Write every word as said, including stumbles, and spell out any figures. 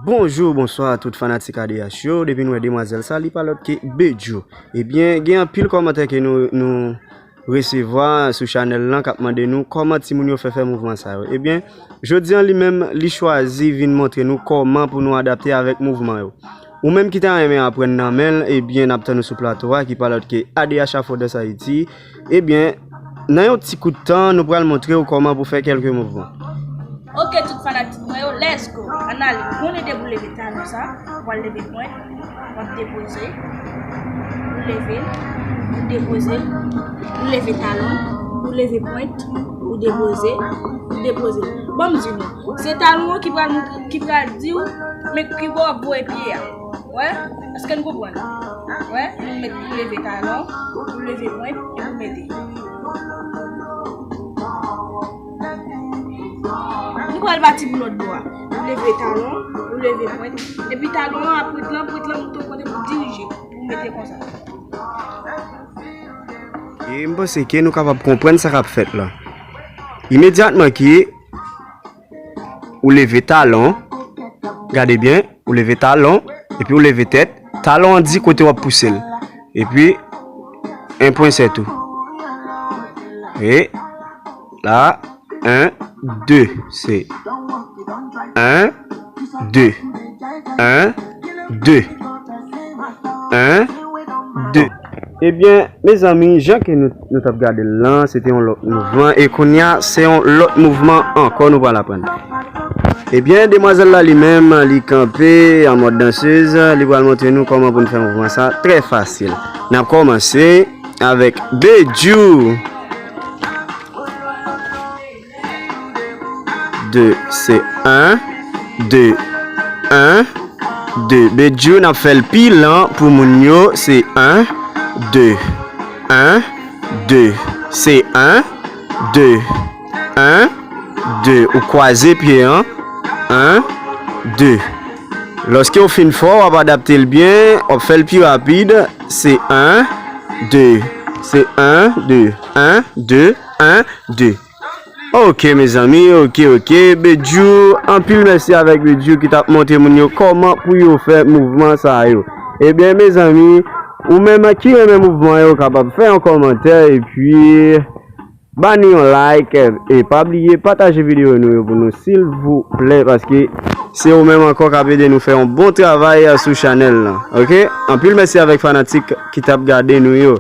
Bonjou, bonswa tout fanatik A D H yo. Depi n wè demwazèl sa, li pa lòt ke Bedjou. Ebyen, gen anpil kòmantè ke nou, nou resevwa sou chanèl lan k ap mande nou kòman timoun yo fè fè mouvman sa yo. Ebyen, jodi an li menm, li chwazi vin montre nou kòman pou nou adapte avèk mouvman yo. Ou menm ki ta renmen aprann nan men l, ebyen, n ap tann ou sou plato a, ki pa lòt ke A D H Afro Dance Haïti. Ebyen, nan yon ti kout tan, nou pral montre w kòman pou fè kèlke mouvman. Ok, tout fanatik mwen yo, let's go. Ann ale. Konnen depi w leve talon sa, w pral leve pwent, w ap depoze, ou leve, ou depoze, ou leve talon, ou leve pwent, ou depoze, ou depoze. Ban m di nou, se talon an ki pral montre, ki pral di w men ki bò w ap voye pye a. Wè? Èske n konprann? Wè? Nou met, nou leve talon, nou leve pwent, epi nou mete. Nou pral pati pou lòt bò a. Ou leve talon, ou leve pwent, epi talon an ap pwent lan, pwent lan moute yon kote pou dirije, pou mete konsa. E m panse ke nou kapab konprann sa k ap fèt la. Imedyatman ke ou leve talon, gade byen, ou leve talon, epi ou leve tèt, talon an di kote w ap pouse l. Epi, en pwen sèt ou. E la, en, de, se en, de, en, de, en, de. Ebyen, mezanmi, jan ke nou, nou t ap gade l lan, se te yon lòt mouvman, e kounye a, se yon lòt mouvman ankò nou pral aprann. Ebyen, demwazèl la li menm, li kanpe an mòd dansez, li pral montre nou kòman pou n fè mouvman sa, trè fasil. N ap kòmanse avèk Bedjou. De, se en, de, en, de. Bedjou, n ap fè l pi lan pou moun yo, se en, de, en, de. Se en, de, en, de. Ou kwaze pye an, en, de. Lòske w fin fè, w ap adapte l byen, w ap fè l pi rapid, se en, de. Se en, de, en, de, en, de. Ok, mezanmi, ok, ok. Bedjou, anpil mèsi avèk Bedjou ki t ap montre moun yo kòman pou yo fè mouvman sa yo. Ebyen, mezanmi, ou menm ki renmen mouvman yo, kapab fè yon kòmantè, epi ba nou yon like, e pa bliye pataje videyo nou yo pou nou, silvouplè, paske se ou menm ankò k ap ede nou fè yon bon travay sou chanèl lan, ok? Anpil mèsi avèk fanatik ki t ap gade nou yo.